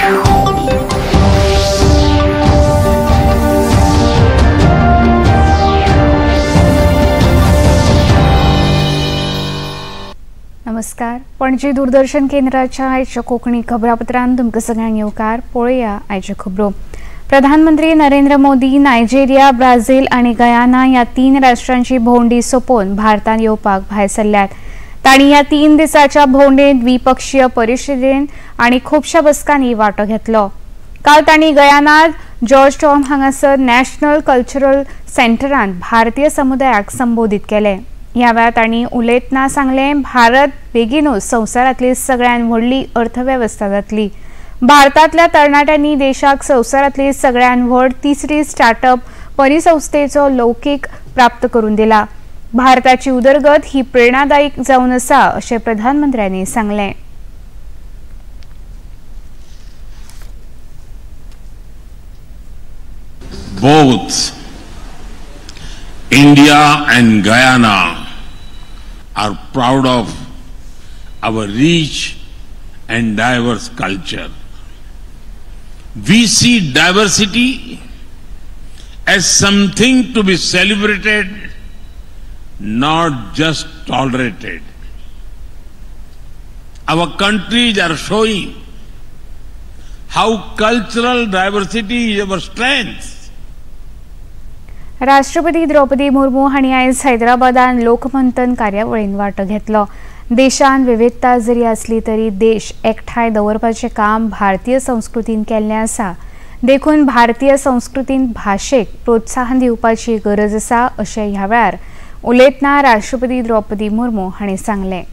नमस्कार, पणजी दूरदर्शन केंद्राच्या आयच्या कोंकणी खबरापत्रांत तुमकां सगळ्यांक येवकार. पळोवया आयच्यो खबरो. प्रधानमंत्री नरेंद्र मोदी नायजेरिया, ब्राझील आनी गयाना ह्या तीन राष्ट्रांची भोंवडी सोंपोवन भारतांत येवपाक भायर सरल्यात. तांणी ह्या 3 दिसाच्या भोंवडेंत द्विपक्षीय परिशदेन आनी खुबश्या बसकांनी वांटो घेतलो. काल तांणी गयानात जॉर्ज टावन हांगासर नॅशनल कल्चरल सेंटरांत भारतीय समुदायाक संबोधीत केलें. ह्या वेळार तांणी उलयतना सांगलें, भारत बेगीनूच संवसारांतली सगळ्यांत व्हडली अर्थवेवस्था जातली. भारतांतल्या तरणाट्यांनी देशाक संवसारांतली सगळ्यांत व्हड तिसरी स्टार्टअप परिसंस्थेचो लौकीक प्राप्त करून दिला. भारताची उदरगत ही प्रेरणादायक जावन आसा अशें प्रधानमंत्र्यांनी सांगलें. Both India and Guyana are proud of our rich and diverse culture. We see diversity as something to be celebrated, not just tolerated. Our countries are showing how cultural diversity is our strength. राष्ट्रपती द्रौपदी मुर्मू हांणी आयज हैदराबादान लोकमंथन कार्यावळीन वांटो घेतलो. देशांत विविधता जरी आसली तरी देश एकठांय दवरपाचें काम भारतीय संस्कृतीन केल्लें आसा. देखून भारतीय संस्कृतीन भाशेक प्रोत्साहन दिवपाची गरज आसा अशें ह्या वेळार उलयतना राष्ट्रपती द्रौपदी मुर्मू हांणी सांगलें.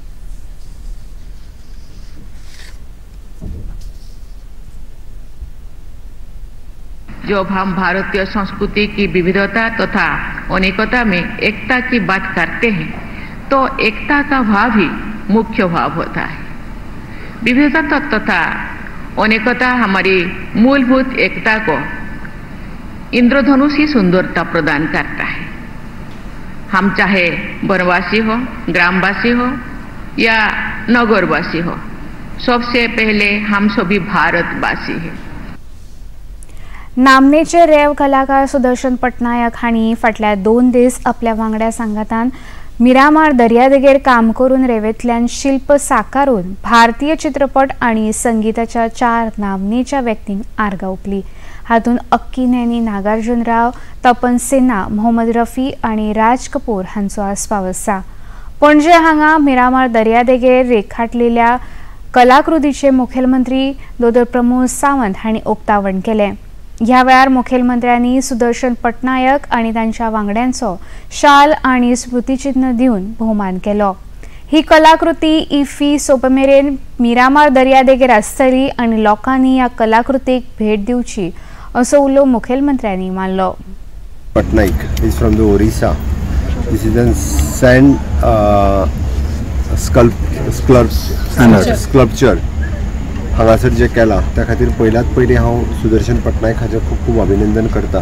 जब हम भारतीय संस्कृति की विविधता तथा अनेकता में एकता की बात करते हैं तो एकता का भाव ही मुख्य भाव होता है. विविधता तथा अनेकता हमारी मूलभूत एकता को इंद्रधनुष ही सुंदरता प्रदान करता है. हम चाहे वनवासी हो, ग्रामवासी हो या नगरवासी हो, सबसे पहले हम सभी भारतवासी हैं. नामनेचे रेव कलाकार सुदर्शन पटनायक हांणी फाटल्या 2 दीस आपल्या वांगड्या सांगातान मिरामार दर्यादेगेर काम करून रेवेंतल्यान शिल्प साकारून भारतीय चित्रपट आनी संगीताच्या 4 नामनेच्या व्यक्तींक आर्गां ओंपली. हातूंत अक्कीनेनी नागार्जुन राव, तपन सिन्हा, मोहम्मद रफी आनी राज कपूर हांचो आस्पाव आसा. पणजे हांगा मिरामार दर्यादेगेर रेखाटलेल्या कलाकृतीचे मुखेलमंत्री दोतोर प्रमोद सावंत हांणी उक्तावण केलें. ह्या वेळार मुखेलमंत्र्यांनी सुदर्शन पटनायक आनी तांच्या वांगड्यांचो शाल आनी स्मृतिचिन्ह दिवन भोवमान केलो. ही कलाकृती इफ्फी सोंपमेरेन मिरामार दर्यादेगेर आसतली आनी लोकांनी ह्या कलाकृतीक भेट दिवची असो उलो मुखेलमंत्र्यांनी मारलो. Patnaik is from the Orissa. This is a sand sculpture. हांगासर जें केलां त्या खातीर पयल्यात पयलीं हांव सुदर्शन पटनायक हाचें खूब खूब अभिनंदन करता.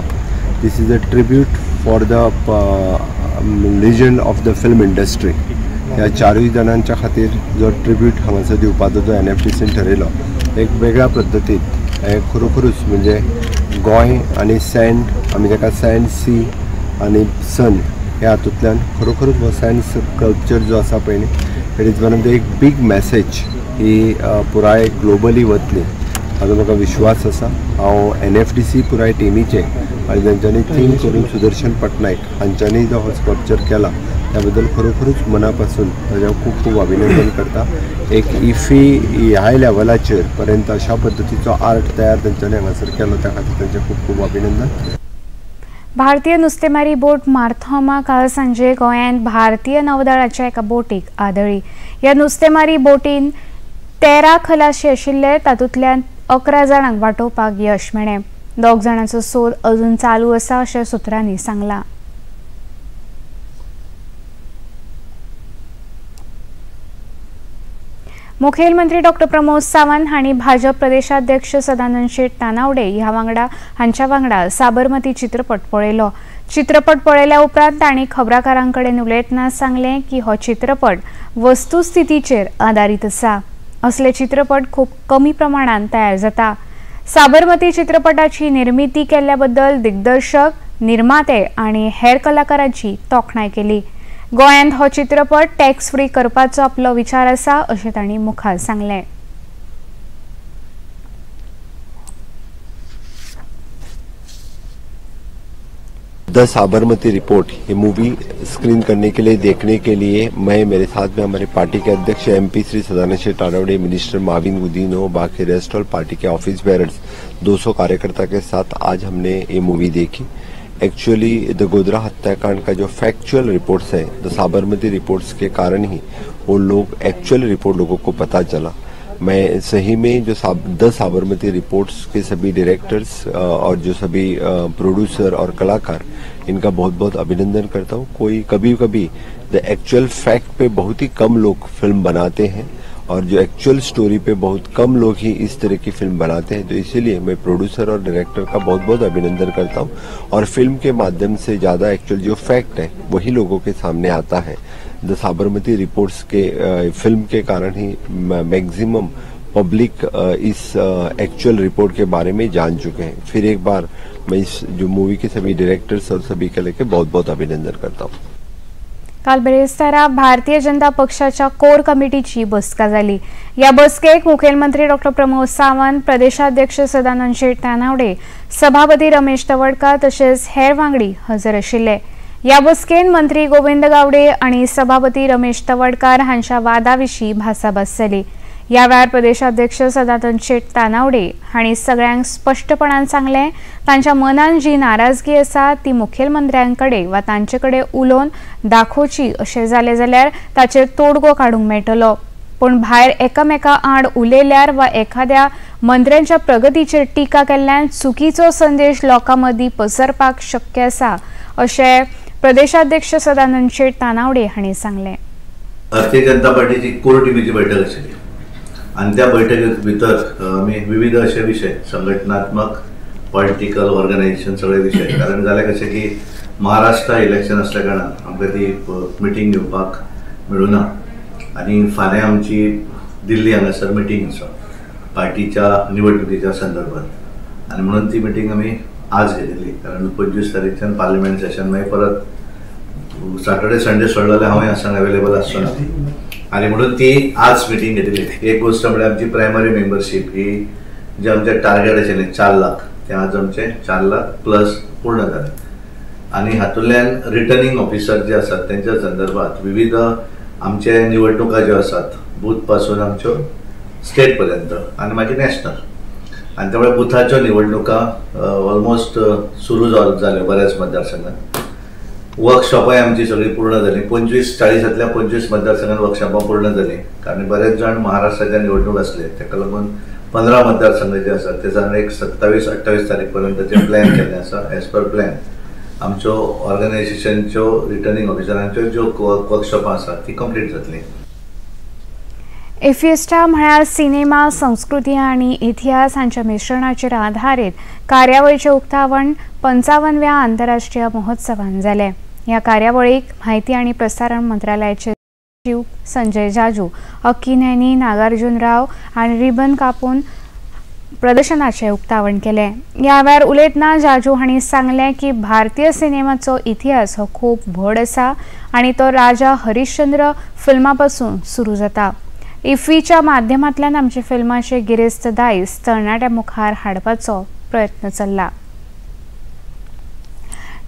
This is a tribute for the legend of the film industry. ह्या 4 जाणांच्या खातीर जो ट्रिब्यूट हांगासर दिवपाचो जो NFDCन ठरयलो एक वेगळ्या पद्दतीन, हें खरोखरूच म्हणजे गोंय आनी सँड, आमी ताका सँड, सी आनी सन ह्या हातूंतल्यान खरोखरूच हो सँड स्कल्पचर जो आसा पळय न्ही, it is one of the एक बीग मॅसेज ही पुराय ग्लोबली वतली हाजो म्हाका विश्वास आसा. हांव NFDC पुराय टिमीचे आनी तांच्यांनी थिंक करून सुदर्शन पटनायक हांच्यांनी जो हो स्कल्पचर केला त्या बद्दल खरोखरूच मना पासून ताजें खूब खूब अभिनंदन करता. एक इफ्फी ह्या लेवलाचेर पर्यंत अशा पद्दतीचो आर्ट तयार तांच्यांनी हांगासर केलो त्या खातीर तांचें खूब खूब अभिनंदन. भारतीय नुस्तेमारी बोट मार्थोमा काल सांजे गोंयांत भारतीय नौदळाच्या एका बोटीक आदळ्ळी. ह्या नुस्तेमारी बोटीन 13 खलाशी आशिल्ले, तातूंतल्यान 11 जाणांक वाटोवपाक यश मेळ्ळें. 2 जाणांचो सोद अजून चालू आसा अशें सुत्रांनी सांगलां. मुखेलमंत्री डॉक्टर प्रमोद सावंत हांणी भाजप प्रदेशाध्यक्ष सदानंद शेट तानावडे ह्या वांगडा हांच्या वांगडा साबरमती चित्रपट पळयलो. चित्रपट पळयल्या उपरांत तांणी खबराकारां कडेन उलयतना सांगलें की हो चित्रपट वस्तुस्थितीचेर आदारीत आसा. असले चित्रपट खूब कमी प्रमाणान तयार जाता. साबरमती चित्रपटाची निर्मिती केल्ल्या बद्दल दिग्दर्शक, निर्माते आनी हेर कलाकारांची तोखणाय केली। गोंयांत हो चित्रपट टॅक्स फ्री करपाचो आपलो विचार आसा अशें तांणी मुखार सांगलें। The Sabarmati report ये मूवी स्क्रीन करने के लिए, देखने के लिए मैं, मेरे साथ में हमारे पार्टी के अध्यक्ष एमपी श्री सदानंद शेठ तानावडे, मिनिस्टर माविन गुदिन्हो, बाकी rest all party K office bearers 200 कार्यकर्ता के साथ आज हमने ये मूवी देखी। एक्चुअली the Godhra हत्याकांड का जो फैक्चुअल रिपोर्ट्स है, the Sabarmati reports के कारण ही वो लोग एक्चुअल रिपोर्ट लोगों को पता चला। मैं सही में जो the Sabarmati reports के सभी डायरेक्टर्स और जो सभी प्रोड्यूसर और कलाकार, इनका बहुत बहुत अभिनंदन करता हूँ। कोई कभी कभी the actual fact पे बहुत ही कम लोग फिल्म बनाते हैं और जो एक्चुअल स्टोरी पे बहुत कम लोग ही इस तरह की फिल्म बनाते हैं, तो इसीलिए मैं प्रोड्यूसर और डायरेक्टर का बहुत बहुत अभिनंदन करता हूँ। और फिल्म के माध्यम से ज़्यादा एक्चुअल जो फैक्ट है वही लोगों के सामने आता है। The Sabarmati reports K film K कारण ही मैक्सिमम पब्लिक इस एक्चुअल रिपोर्ट के बारे में जान चुके हैं। फिर एक बार मैं इस जो मूवी के सभी डायरेक्टर्स और सभी के लेके बहुत बहुत अभिनंदन करता हूँ। काल बिरेस्तारा भारतीय जनता पक्षाच्या कोर कमिटीची बसका जाली। या बसकेक मुखेलमंत्री डॉक्टर प्रमोद सावंत, प्रदेशाध्यक्ष सदानंद शेट तानावडे, सभापती रमेश तवडकर तशेंच हेर वांगडी हजर आशिल्ले। या बसकेन मंत्री गोविंद गावडे आनी सभापती रमेश तवडकर हांच्या वादा विशीं भासाभास जाली। या वेळार प्रदेशाध्यक्ष सदानंद शेट तानावडे हांणी सगळ्यांक स्पश्टपणान सांगलें, तांच्या मनान जी नाराजगी आसा ती मुखेलमंत्र्यांकडे वा तांचे कडेन उलोवन दाखोवची, अशें जालें जाल्यार ताचेर तोडगो काडूंक मेळटलो। पूण भायर एकामेका आड उलयल्यार वा एखाद्या मंत्र्यांच्या प्रगतीचेर टिका केल्ल्यान चुकीचो संदेश लोकां मदीं पसरपाक शक्य आसा, अशें प्रदेशाध्यक्ष सदानंद शेट तानावडे हांणी सांगलें। भारतीय जनता पार्टीची कोर टिमीची बैठक आशिल्ली आनी त्या बैठकेत भितर आमी विविध अशे विशय, संघटनात्मक, पॉलिटिकल, ऑर्गनायझेशन सगळे विशय, कारण जालें कशें की महाराष्ट्र इलेक्शन आसल्या कारणान आमकां ती मिटींग घेवपाक मेळुना आनी फाल्यां आमची दिल्ली हांगासर मिटींग आसा पार्टीच्या निवडणुकीच्या संदर्भात आनी म्हणून ती मिटींग आमी आज घेतिल्ली, कारण 25 तारीखच्यान पार्लिमेंट सेशन मागीर परत सॅटर्डे संडे सोडलो जाल्यार हांवूय आसतना अवेलेबल आसचो ना आनी म्हणून ती आज मिटींग घेतिल्ली। एक गोश्ट म्हळ्यार आमची प्रायमरी मेंबरशीप ही जे आमचें टार्गेट आशिल्लें 4 लाख, तें आज आमचें 4 लाख प्लस पूर्ण जालें आनी हातूंतल्यान रिटर्निंग ऑफिसर जे आसात तेंच्या संदर्भात विविध आमचे निवडणुका ज्यो आसात बूथ पासून आमच्यो स्टेट पर्यंत आनी मागीर नॅशनल, आनी त्यामुळे बुथाच्यो निवडणुका ऑलमोस्ट सुरू जाल्यो बऱ्याच मतदारसंघात। वर्कशॉपाय आमची सगळी पूर्ण जाली, 25-40 25 मतदारसंघात वर्कशॉपां पूर्ण जाली, कारण बरेच जाण महाराष्ट्राच्या निवडणूक आसले ताका लागून 15 मतदारसंघ जे आसात ते साधारण एक 27-28 तारीख पर्यंतचे प्लॅन केल्ले आसा। एज पर प्लॅन आमच्यो ऑर्गनायझेशनच्यो रिटर्निंग ऑफिसरांच्यो ज्यो वर्कशॉपां आसात ती कंप्लीट जातली। इफ्फीस्टा म्हळ्यार सिनेमा, संस्कृती आनी इतिहास हांच्या मिश्रणाचेर आधारीत कार्यावळीचें उक्तावण 55व्या आंतरराष्ट्रीय महोत्सवान जालें। ह्या कार्यावळीक म्हायती आनी प्रसारण मंत्रालयाचे सचीव संजय जाजू, अक्किनेनी नागार्जुन राव आनी रिबन कापून प्रदर्शनाचें उक्तावण केलें। ह्या वेळार उलयतना जाजू हांणी सांगलें की भारतीय सिनेमाचो इतिहास हो खूब व्हड आसा आनी तो राजा हरिश्चंद्र फिल्मा पासून सुरू जाता। इफ्फीच्या माध्यमांतल्यान आमचे फिल्माचे गिरेस्त दायज तरणाट्या मुखार हाडपाचो प्रयत्न चल्ला।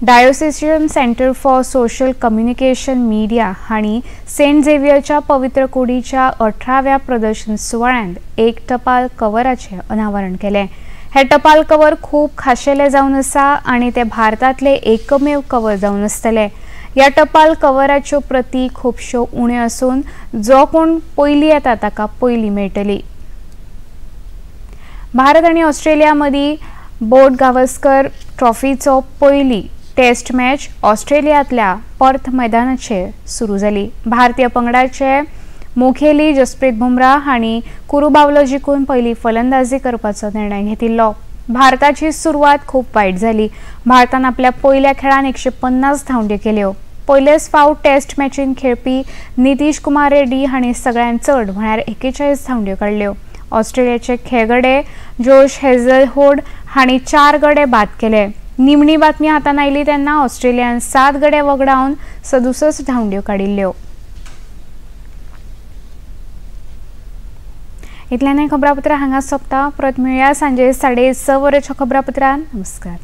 Diocesan centre for social communication media हांणी सेंट झेवियरच्या पवित्र कुडीच्या 18व्या प्रदर्शन सुवाळ्यांत एक टपाल कवराचें अनावरण केलें। हे टपाल कवर खूब खाशेलें जावन आसा आनी ते भारतांतलें एकमेव कवर जावन आसतलें। ह्या टपाल कवराच्यो प्रती खुबश्यो उण्यो आसून जो कोण पयलीं येता ताका पयलीं मेळटली। भारत आनी ऑस्ट्रेलिया मदीं बोर्ड गावस्कर ट्रॉफीचो पयली टेस्ट मॅच ऑस्ट्रेलियांतल्या पर्थ मैदानाचेर सुरू जाली। भारतीय पंगडाचे मुखेली जसप्रीत बुमराह हांणी कुरुबावलो जिखून पयली फलंदाजी करपाचो निर्णय घेतिल्लो। भारताची सुरवात खूब वायट जाली। भारतान आपल्या पयल्या खेळान 150 धांवड्यो केल्यो। पयलेच फावट टेस्ट मॅचीन खेळपी नितीश कुमार रेड्डी हांणी सगळ्यांत चड म्हळ्यार 41 धांवड्यो काडल्यो। ऑस्ट्रेलियाचे खेळगडे जोश हेझलवूड हांणी 4 गडे बाद केले. निमणी बातमी हातान आयली तेन्ना ऑस्ट्रेलियान 7 गडे वगडावन 67 धांवड्यो काडिल्ल्यो. इतल्यान खबरापत्र हांगा सोंपता. परत मेळया सांजे 6:30 वरांच्या खबरापत्रान. नमस्कार.